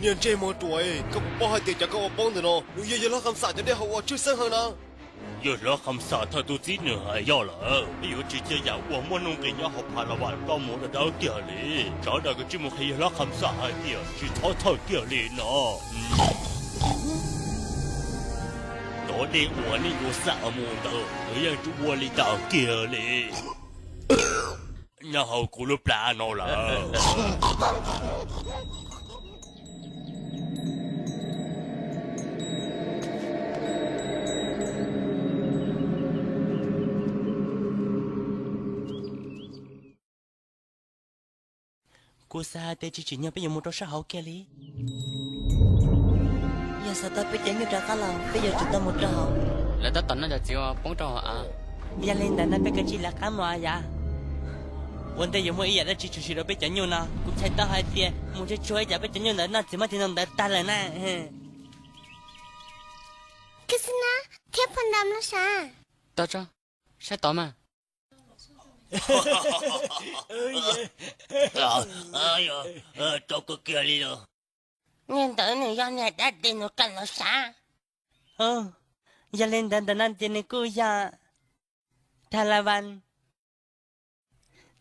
Yog ntsej muag ruam, koj puas paub hais tias cov koj ua poob ntawm no nws yog yawg hlob Kham Xam cov dej haus uas tshwj xeeb heev na? Yawg hlob Kham Xam thawj tug txib nws hais yog lawm, peb yuav tsis cia yam uas muaj nuj nqis nyob hauv Phas Las Vas ploj mus dawb dawb kiag li. Sawv daws kav tsij mus qhia yawg hlob Kham Xam hais tias tsis txhob txhawj kiag li no. Cov dej uas nej yuav xam mus ntawd nws yeej tsis ua li cas kiag li. Nyob hauv kuv lub plab no lawm. Kuv xav hais tias tsis tsim nyog peb yuav mus rau sab hauv kiag li. Yog xav tau peb cov nyuj rov qab los peb yuav tsum tau mus rau hauv. Lawv tab tom noj cov txiv uas poob rau hauv av. Yog li ntawd no peb kav tsij lawv qab mus yav. Ua ntej yuav muaj ib yam dab tsi tshwm sim rau peb cov nyuj no. Kuv txhais tau hais tias mus tsuag tsuag ib tsam peb cov nyuj ntawd noj txiv hmab txiv ntoo ntawd tag lawm na. Khib Xab Nab thiab Phas Nram los sav. Tos tso, saib tod mas. Tau kawg kiag li los. Niag ntawd nws yog niag dab tsi nws kam los sav? Yog li ntawd ntawm no ces nws kuj yog Thas Las Vas.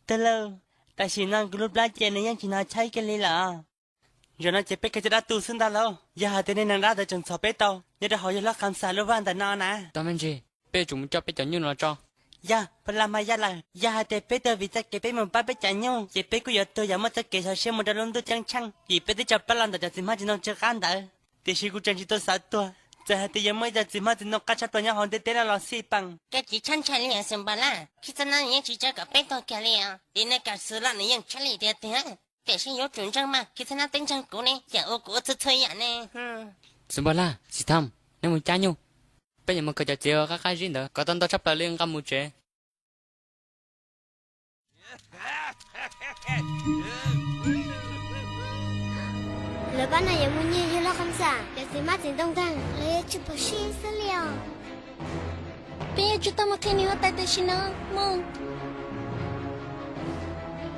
Tag lawm, tam sim no kuv lub plab ces nws yeej tsis hnov tshaib kiag li lawm. Zaum no ces peb kawg cov dab tu xwb ntag lauj. Yog hais tias nej neeg dab ntawd tseem ntxhov peb tau nyob rau hauv yawg hlob Kham Xam lub vaj ntawm no na. Tau me ntsis, peb yuav tsum mus coj peb cov nyuj no los tso. Yog, Phas Las Mas Yaj lawm, yog hais tias peb tuaj vim txoj kev peb mus pab peb cov nyuj ces peb kuj yuav tuag yam muaj txoj kev sov siab mus rau lub ntuj ceeb tsheej vim peb twb tso plab los ntawm cov txiv hmab txiv ntoo tsw qab ntawd. Tiam sis kuv tseem tsis tau xav tuag, txawm hais tias yuav muaj ib co txiv hmab txiv ntoo qab tshaj plaws nyob hauv ntiaj teb no los xij peem. Koj tsis tshab ntshai li Xwm Npas Laj, Khib Xab Nab nws yeej tsis tso kom peb tuag kiag li os. Vim nws kam xwm los nws yeej tshab li tiag tiag. Tiam sis yuav tsum ntseeg mas, Khib Xab Nab twb ntseeg kuv ne, yam ua kuv ua txhua txhua yam ne. Xwm Npas Laj, Xis Tham, nej mus cab nyuj, peb yuav mus khaws cov txiv qab qab zib ntawd kom tau ntau tshaj plaws li nqa mus tsev. Lawv pab no yuav mus nyiag yawg hlob Kham Xam cov txiv hmab txiv ntoo ntag, lawv yuav tsum pom seb xwb li os. Peb yuav tsum tau mus qhia niam huab tais tam sim no mus.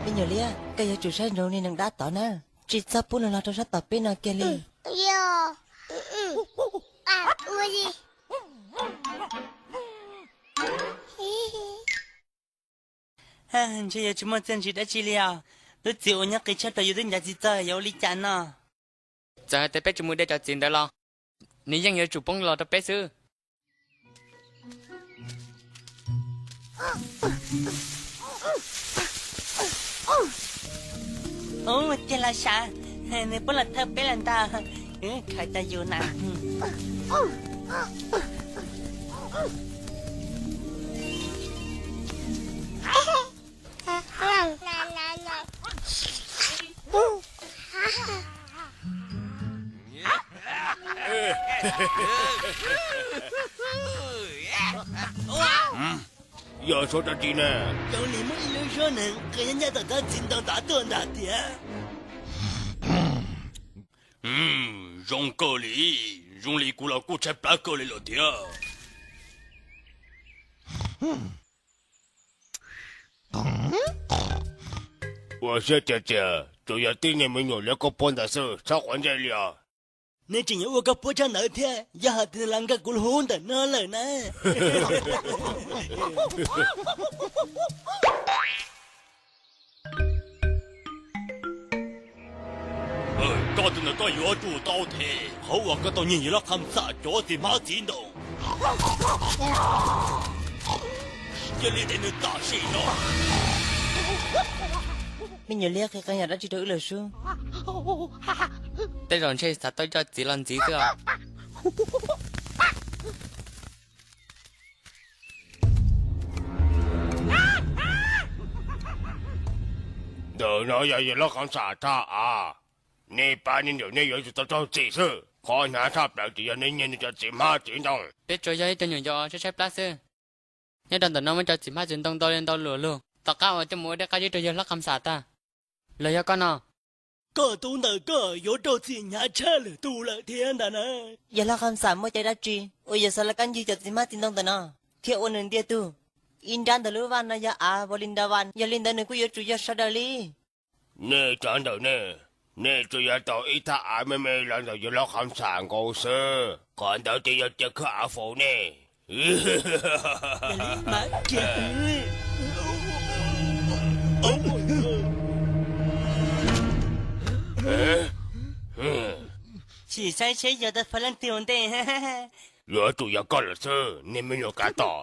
Me nyuam liab, koj yuav tsum saib ntsoov niag neeg dab tod na, tsis txhob pub nws los rau sab tom peb no kiag li. Yog. Ntshe yuav tsis muaj txiaj ntsig dab tsi li os. Lub txiv uas nyob qis tshaj plaws yus twb ncav tsis txog, yuav ua li cas no? Txawm hais tias peb tsis mus de cov txiv ntawd los, nws yeej yuav tsum poob los rau peb xwb. Ub, tiag los sav, nws poob los thawj peb lawm ntag. Khaws tau yus na. Yog suab dab tsi ne? Zoo li muaj ib lub suab neeg qw nyob nyob tom tsob txiv ntoo tod tuaj ntag tiag. Zoo kawg li, zoo li kuv los kuj tshaib plab kawg li lawm thiab. Ua siab tiag tiag, tsuas yog tib niag me nyuam liab koj puab ntawd xwb, txhob quav ntsej li os. Nws tseem yuav ua koj puab tshaj ntawd thiab, yog hais tias nws los nkag kuv lub hub ntawm no lawm na. Koj tus ntawm koj yuav tsum tau them qhov uas koj tau nyiag yawg hlob Kham Xam cov txiv hmab txiv ntoo. Cia li ntes nws tam sim no. Me nyuam liab qhia qee yam dab tsi rau wb lawm sub? Tej zaum ntshe xav tau cov txiv los ntxiv xwb os. Ntawm no yog yawg hlob Kham Xam thaj av. Nej pab nej nrog nej yuav tsum tau raug txim xwb. Qhov hnyav tshaj plaws ces yog nej nyiag nws cov txiv hmab txiv ntoo. Peb tsuas yog ib co nyuam yaus tshaib tshaib plab xwb. Nyob rau ntawm no muaj cov txiv hmab txiv ntoo ntau li ntau luam lug. Tom qab uas coj mus ua dej qab zib rau yawg hlob Kham Xam tag. Los yog koj no? Koj tus ntawm koj yuav raug txim hnyav tshaj lwm tus lawm thiab ntag na. Yawg hlob Kham Xam muaj cai dab tsi uas yuav xav los kab ncig cov txiv hmab txiv ntoo ntawm no thiab ua nws ntiag tug? Ib nrab ntawm lub vaj no yog av Vas Lis Nra Vas, yog li ntawd nws kuj yuav tsum yog sawv daws li. Nej tsov ntawm nej, Nej tsuas yuav tau ib thaj av me me los ntawm yawg hlob Kham Xam nkaus xwb, qhov ntawd ces yog cia khawb av faus nej. Sim saib seb yog tau fa leej twg ua ntej. Yuav tsum yog koj lawm xwb, niag me nyuam kav tom.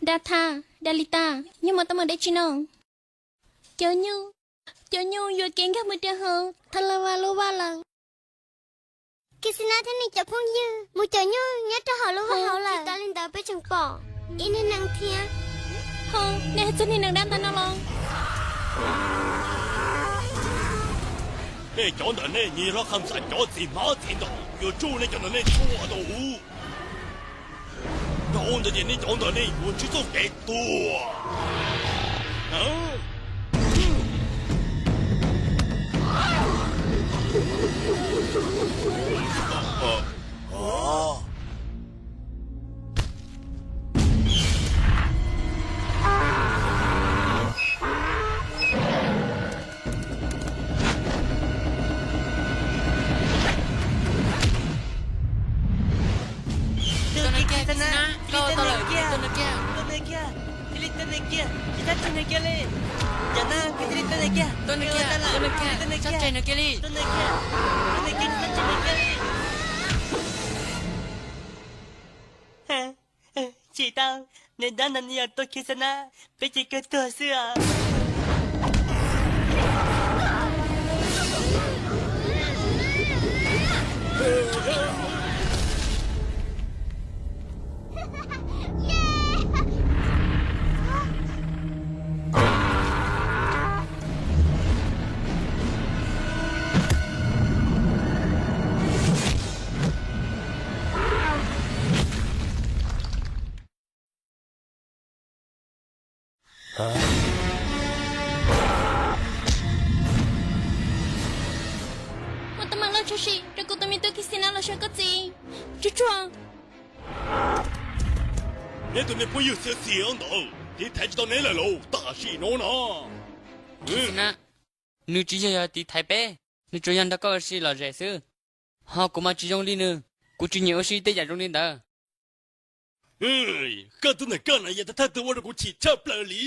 Dathas, Dalitas, yog mas tau mus dab tsi no? Cov nyuj, cov nyuj yuam kev nkag mus rau hauv Thalava lub vaj lawm. Kixinas thiab nws cov phooj ywg mus cov nyuj nyob rau hauv lub vaj hauv lawm. Tsis tas li ntawd peb tseem pom ib niag nees thiab. Ho, nej hais txog niag nees dab ntawd no los? Nej cov ntawm nej nyiag hlob Kham Xam cov txiv hmab txiv ntoo, yuav tsuj nej cov ntawm nej txhua tus. Dhau ntawd ces nej cov ntawm nej yuav ntsib txoj kev tuag. Tus niag kiag, tus niag kiag, tus niag kiag, cia li tua nws kiag, tsis txhob tseg nws kiag li. Cov no, cia li tua nws kiag, tua nws kiag, tua nws kiag, tsis txhob tseg nws kiag li. Tus niag kiag, tus niag kiag, tsis txhob tseg nws kiag li. Tsis tau, niag dab no nws yog tua Kixinas, peb ces kawg tuag xwb os. Ua tau mas loj tshaj sim rau kuv tus me tub Kixinas los so koj txiv. Tsuag tsuag. Neb tus niag phooj ywg xiav xiav ntawd tiv thaiv tsis tau neb lawm lauj, tam sim no na. Kixinas, nws tsis yog yog tiv thaiv peb, nws tsuas yog nrog koj ua si lom zem xwb. Ho kuv mas tsis zoo li nws, kuv tsis nyiam ua si tej yam zoo li ntawd. Koj tus ntawm koj no yog thawj tug ua rau kuv chim tshaj plaws li.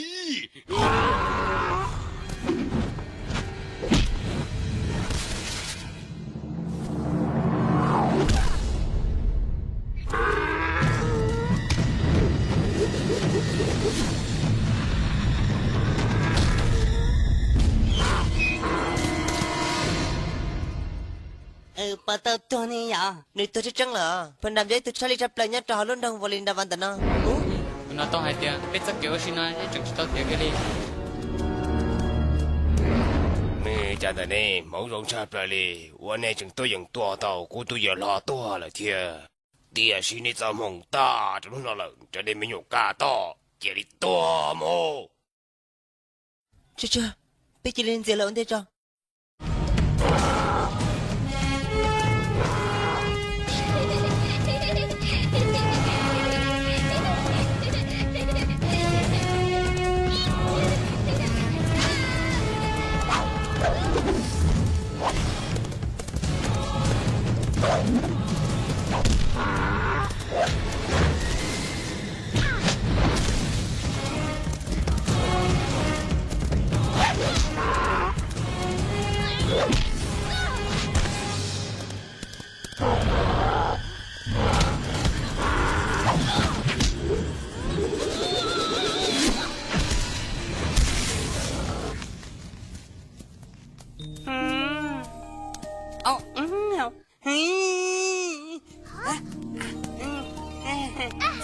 Pov tau tuag ne yom, nws tuag tseeb tseeb lawm. Pha Nram yog ib tug tshaj lij tshaj plaws nyob rau hauv lub nroog Valinda Vandana no. Tus no tau hais tias peb txoj kev ua si no yeej tseem tsis tau tiav kiag li. Me cas ntawm nej hmoov zoo tshaj plaws li, ua nej tseem tuaj yeem tua tau kuv tus yawg hlob tuag lawm thiab. Tiam sis nej txoj hmoo tag rau hnub no lawm, cov nej me nyuam kaj tom, cia li tuag mus. Peb cia li ntxias lawv ua ntej tso.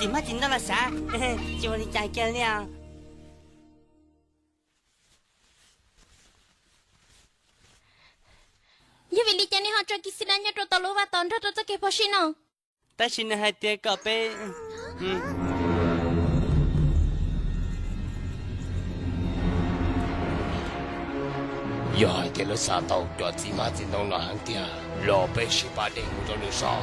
Txiv hmab txiv ntoo los sav, tsis ua li cas kiag li os. Yog vim li cas nej ho tso Kixinas nyob rau tom lub vaj tos nrog rau txoj kev phom sij no? Tab sis nws hais tias kom peb, yog hais tias lawv xav tau cov txiv hmab txiv ntoo no heev tiag los peb sib pab de mus rau nws so.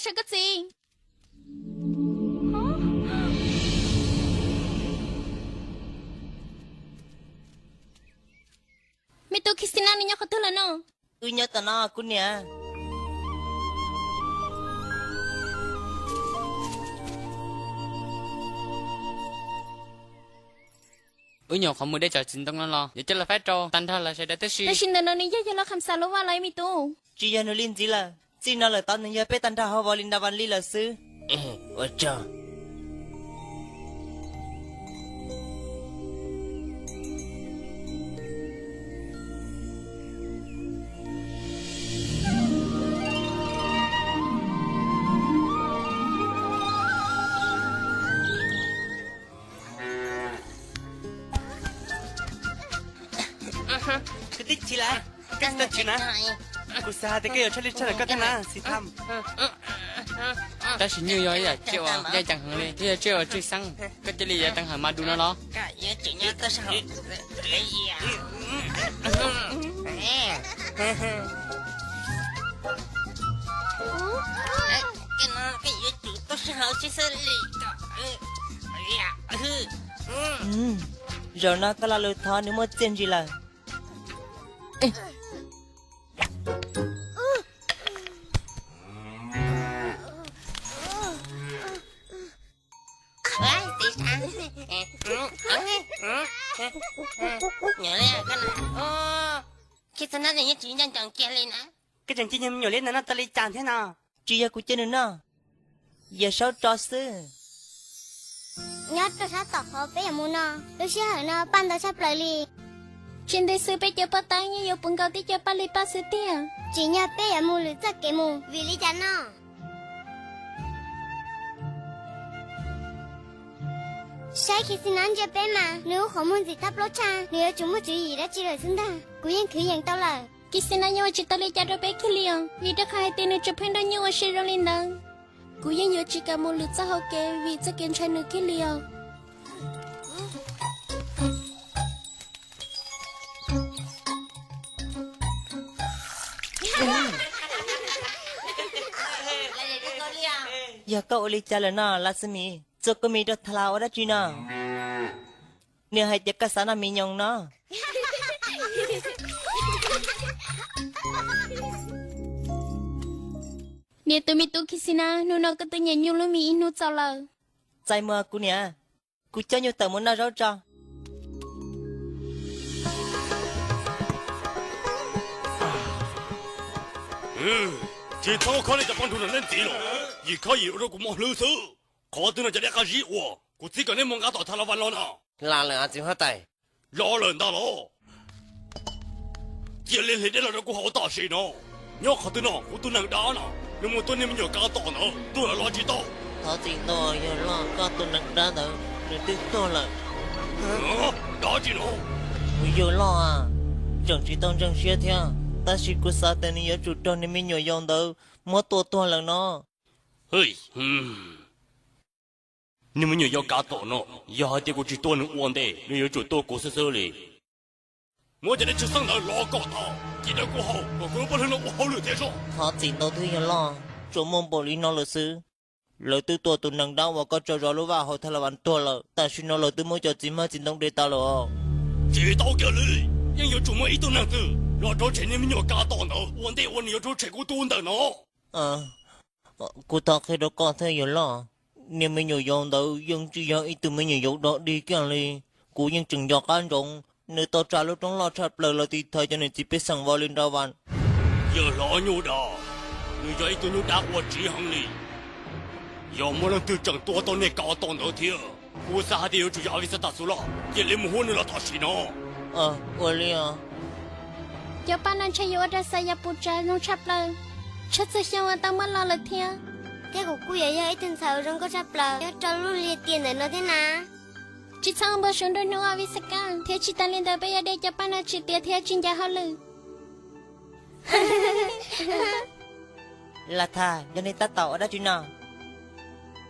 Koj txiv. Me tub Khixina, nws nyob qhov twg lawm no? Wb nyob tom no kuv niam. Wb nyuam qhuav mus de cov txiv ntoo no los yuav coj los faib rau tag nrho lawv sawv daws tib si. Tam sim ntawm no nws yog yawg laus Kham Xas lub vaj los me tub? Tsis yog nws li ntxiv lawm, txij no lawm tod nws yog peb tag nrho hauv Vos Lis Nras Vas Lis lawm xwb. Ua tsaug. Kwv tij Chiv Lav, koj tsis tau chwv na. Kuv xav hais tias koj yuav tshaj li tshaj lawm koj thiab na, Xis Tham. Tab sis nyuj yog ib yam tsiaj uas ncaj ncees heev li, twb yog tsiaj uas tswj xeeb, koj cia li yuav teev hawm mas dus no los? Zaum no koj lo lus thov nws muaj txiaj ntsig lawm. Koj tseem cia me nyuam liab ntawd noj tau li cas thiab no? Tsis yog kuv cia nws noj, yog Saub tso xwb. Nyob rau sab tom qhov peb yuav mus no, lub sij hawm no paj ntau tshaj plaws li. Tsis ntev xwb peb cov paj tab yeej yuav puv nkaus tib co paj li paj xwb tiag. Tsim nyog peb yuav mus lwm txoj kev mus. Vim li cas no? Saib Khixina ntsia peb mas nws ua qhov muag ntxim tab plaub tshaj, nws yuav tsum muaj tswv yim dab tsi lawm xwb ntag. Kuv yeej khwv yees tau lawm. Khixina yeej ua tsis tau li cas rau peb kiag li os, vim rau qhov hais tias nws tseem pheej nrog nyuj ua si zoo li ntawd. Kuv yeej yuav tsis kam mus lwm txoj hauv kev vim txoj kev ntshai nws kiag li os. Yog koj ua li cas lawm no Las Xis Mis? Txua kua mis rau Thas Las ua dab tsi no? Nws hais tias koj xav noj mis nyoos no. Niam tus me tub Khixina, hnub no koj twb nyiam nyuj lub mis ib hnub txaus lawm. Txais muag kuv niam, kuv coj nyuj tawm mus noj zaub tso. Tsis txhob khob nej cov poj nrug no neb ntxiv los, yim khob yim ua rau kuv mob hlwb xwb. Qhov twg no cov dej qab zib uas kuv txib kom neb mus nqa tom Thas Las Vas los no? Los lawm txiv huab tais. Los lawm ntag los. Cia li hle dej los rau kuv haus tam sim no. Nyob qhov twg no kuv tus neeg dab no, nws mus tua niag me nyuam kav tom ntawd tuag los los tsis tau. Thov txim ntau yawg loj, koj tus neeg dab ntawd nws twb tuag lawm. Dab tsi no? Kuv yawg loj, tseem tsis tau ntseeg siab thiab, tab sis kuv xav tias nws yuav tsum raug niag me nyuam yaus ntawd muab tua tuag lawm no. Niag me nyuam yaus kav tom no, yog hais tias kuv tsis tua nws ua ntej, nws yuav tsum tua kuv xwb xwb li. Muab cov dej tshwj xeeb ntawd los kom tag, cia rau kuv haus, kom kuv lub paj hlwb no ua hauj lwm thiab zog. Thov txim ntau thiab yawg loj, tsuas muaj npaum li no lawm xwb. Lawv twb tua tus neeg dab uas koj tso zov lub vaj hauv Thas Las Vas tuag lawm, tam sim no lawv twb muab cov txiv mag txiv ntoo de tas lawm os. Tsis tau kiag li, yeej yuav tsum muaj ib tug neeg twg los rhuav tshem niag me nyuam kav tom ntawd ua ntej uas nws yuav rhuav tshem kuv tus ntawm no. Kuv thov qhia rau koj thiab yawg loj, niag me nyuam yaus ntawd yeej tsis yog ib tug me nyuam yaus dog dig kiag li. Kuv yeej tseem nco qab ntsoov nws tau tsa lub roob loj tshaj plaws los tiv thaiv cov niam txiv pej xeem Vas Lis Nras Vas. Yawg hlob nyuj dab, nws yog ib tug nyuj dab uas tsiv heev li. Yog muaj leej twg tseem tua tau niag kav tom ntawd thiab, kuv xav hais tias yuav tsum yog Avisatas xwb los, cia li mus hu nws los tam sim no. Ua li os. Cov paj no ntshe yuav ua rau Xayapusas zoo tshaj plaws, tshaj txhua xyoo uas tau muab los lawm thiab. Thiab kuv kuj yuav yog ib tug ntxhais uas zoo nkauj tshaj plaws nyob rau lub liaj tiam ntawm no thiab na. Tsis txhob ua npau suav nruab hnub Avisakas, thiab tsis tas li ntawd peb yuav de cov paj no tsis tiav thiab tsis ncav hauj lwm. Lathas, yog nej tab tom ua dab tsi no?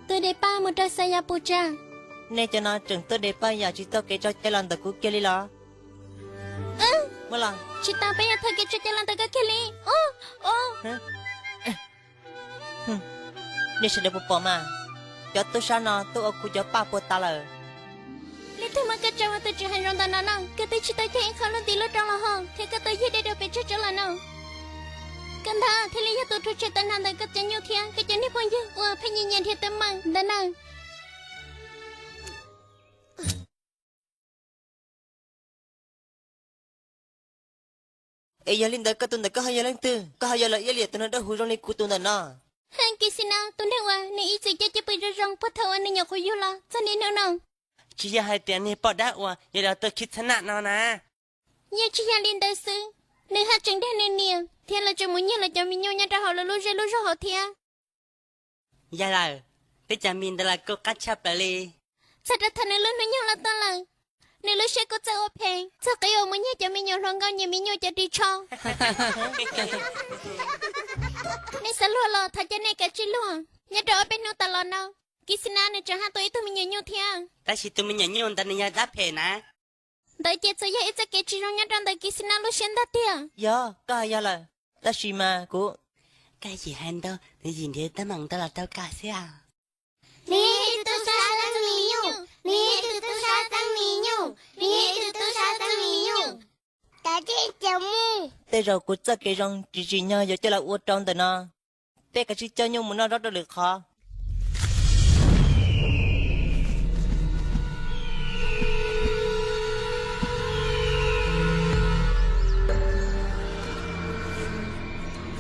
Tuaj de paj mus rau Xayapusas. Nej cov no tseem tuaj de paj yam tsis tau kev tso cai los ntawm kuv kiag li los? Tsis tau, peb yuav tau kev tso cai los ntawm koj kiag li. Nej sawv daws puas pom mas, cov tub sab no twb ua kuv cov paj puas tas lawm. Leej twg muab koj tso ua tus tswv heev zoo ntawm no no? Koj twb tsis tau cog ib qho lub ntiv lub rau los hos thiab koj tau yig dej rau pes tsawg tsob los no. Koj ntag thiaj li yog tus rhuav tshem tau nag ntawm koj cov nyuj thiab koj cov niag phooj ywg uas pheej nyiam nyiam nrhiav teeb meem ntawd na. Es yog li ntawd koj tus ntawm koj ho yog leej twg? Koj ho yog los iab liam tus neeg dawb huv zoo li kuv tus ntawm no? Hwj, Kixinas, tus neeg uas nws ib txwm coj cwj pwm zoo zoo puag thaum uas nws nyuam qhuav yug los txog niaj hnub no. Tsis yog hais tias niag poj dab uas yog los tuaj khib txhab naj no na? Yeej tsis yog li ntawd xwb, nws haj tseem dag nws niam thiab los tseem mus nyiag lawv cov me nyuam nyob rau hauv lawv lub zej lub zog hauv thiab. Yog lawm, peb cov mis ntawd los kuj qab tshaj plaws li. Txog rau thaum nws lub hnub nyoog los tuaj lawm, nws lub siab kuj txawj ua phem txog qib uas mus nyiag cov me nyuam hluas nkauj nyias me nyuam cov ris tsho. Nej xav luag los thov caw nej kav tsij luag. Nyob rau ob peb hnub tas los no, Kixinas nws tseem haj tua ib tug me nyuam nyuj thiab. Tab sis tus me nyuam nyuj ntawd nws yog dab phem na. Ntawd ces txawm yog ib txoj kev tsis zoo nyob rau ntawm Kixinas lub siab ntag tiag. Yog, koj hais yog lawm. Tab sis mas kuv, koj yim hais ntau, nws yim nrhiav teeb meem ntau los rau koj xwb. Nws yog ib tug tub sab txeeb me nyuam, nws yog ib tug tub sab txeeb me nyuam, nws yog ib tug tub sab txeeb me nyuam. Kav tsij cia mus. Tej zaum kuv txoj kev zoo tsis tsim nyog yuav coj los ua rau ntawm no. Peb kav tsij coj nyuj mus noj zaub rau lwm qhov.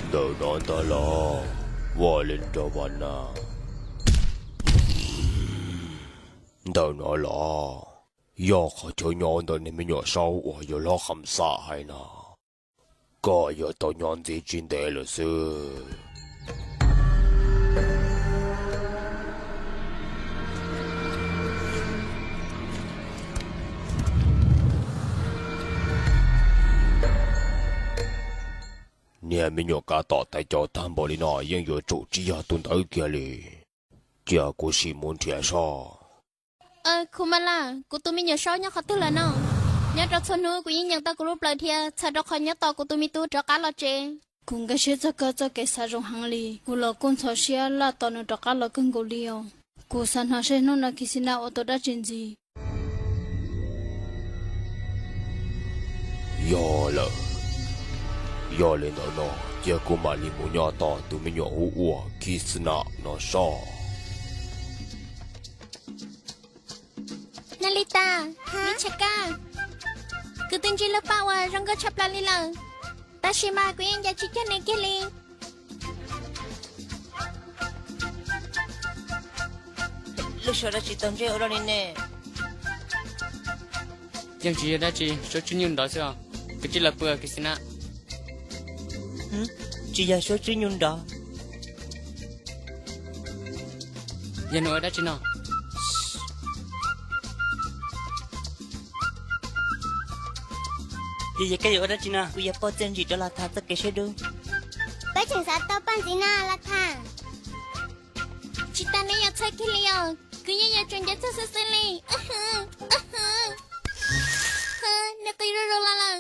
Ntawm no ntag los, Vaj Leej Rab Vaj Naj. Ntawm no los, yog qhov chaw nyob ntawm niag me nyuam saub uas yawg hlob Kham Xam hais no. Koj yuav tau nyob ntxiv tsis ntev lawm xwb. Niag me nyuam kav tom tais caus tag npaum li no yeej yuav tsum tsis yog tus ntawd kiag li. Cia kuv sim mus nrhiav soj. Khu ma laj, kuv tus me nyuam saub nyob qhov twg lawm no? Nyob rau txhua hnub kuv yeej nyeem tau kuv lub plawv dhia txhawm rau qhov nyob tos kuv tus me tub rov qab los tsev. Kuv nkag siab txog koj txoj kev xav zoo heev li, kuv los kuj ntxhov siab laj tos nws rov qab los kawg nkaus li os. Kuv xav hnov seb hnub no Kixinas ua tau dab tsi ntxiv. Yog lawm, yog li ntawd no, cia kuv mam li mus nyob tos tus me nyuam hu ua Kixinas no soj. Nalita, Michaka, kuv twb ntsib lub paj uas zoo nkauj tshaj plaws li lawm, tab sis mas kuv yeej ncav tsis cog nws kiag li. Lub suab dab tsi tau ntsej ua luaj li ne? Yeej tsis yog dab tsi, suab tswb nyuj nrov xwb os. Koj tsij los pw Kixinas. Tsis yog suab tswb nyuj nrov. Yog nws ua dab tsi no? Yog, yog koj yuav ua dab tsi no? Kuv yuav pauj txiaj ntsim rau Latha txoj kev siab dub. Peb tseem xav tau poj ntxiv no Latha. Tsis tas neb yuav txhawj kiag li os, kuv yeej yuav tsum ncav txog xwb xwb li. Neb qi zuj zus los lawm.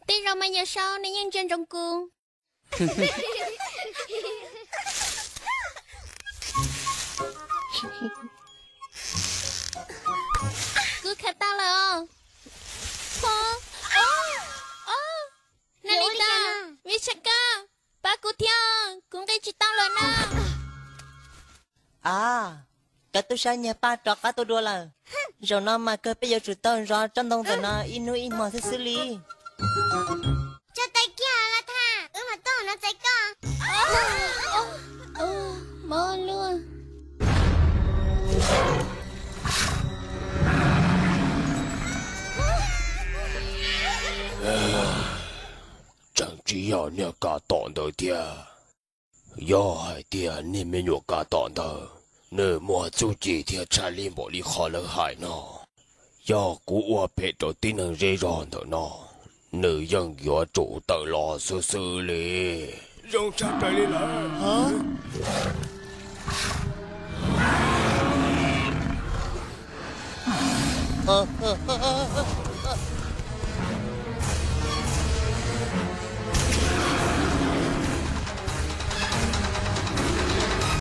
Tej zaum mas yawm saub nws yeej ntsia ntsoov kuv. Kuv khav tau lawm os. Nalita, Michaka, pab kuv thiab, kuv nqis tsis tau lawm na. A, cov tub sab nyiag paj rov qab tuaj dua lawm. Zaum no mas kawg peb yuav tsum tau zov tsob ntoo ntawm no ib hnub ib hmo xwb xwb li. Tso tais kiag Latha, wb mam tuaj no txais koj. Mob luaj. Tseem tsis yog niag kav tom ntawd thiab. Yog hais tias niag me nyuam kav tom ntawd nws muaj txuj ci thiab tshaj li npaum li qhov lawv hais no, yog kuv ua phem rau tib neeg zej zog ntawm no, nws yeej yuav tsum tawm los xwb xwb li. Zoo tshaj plaws li lawm.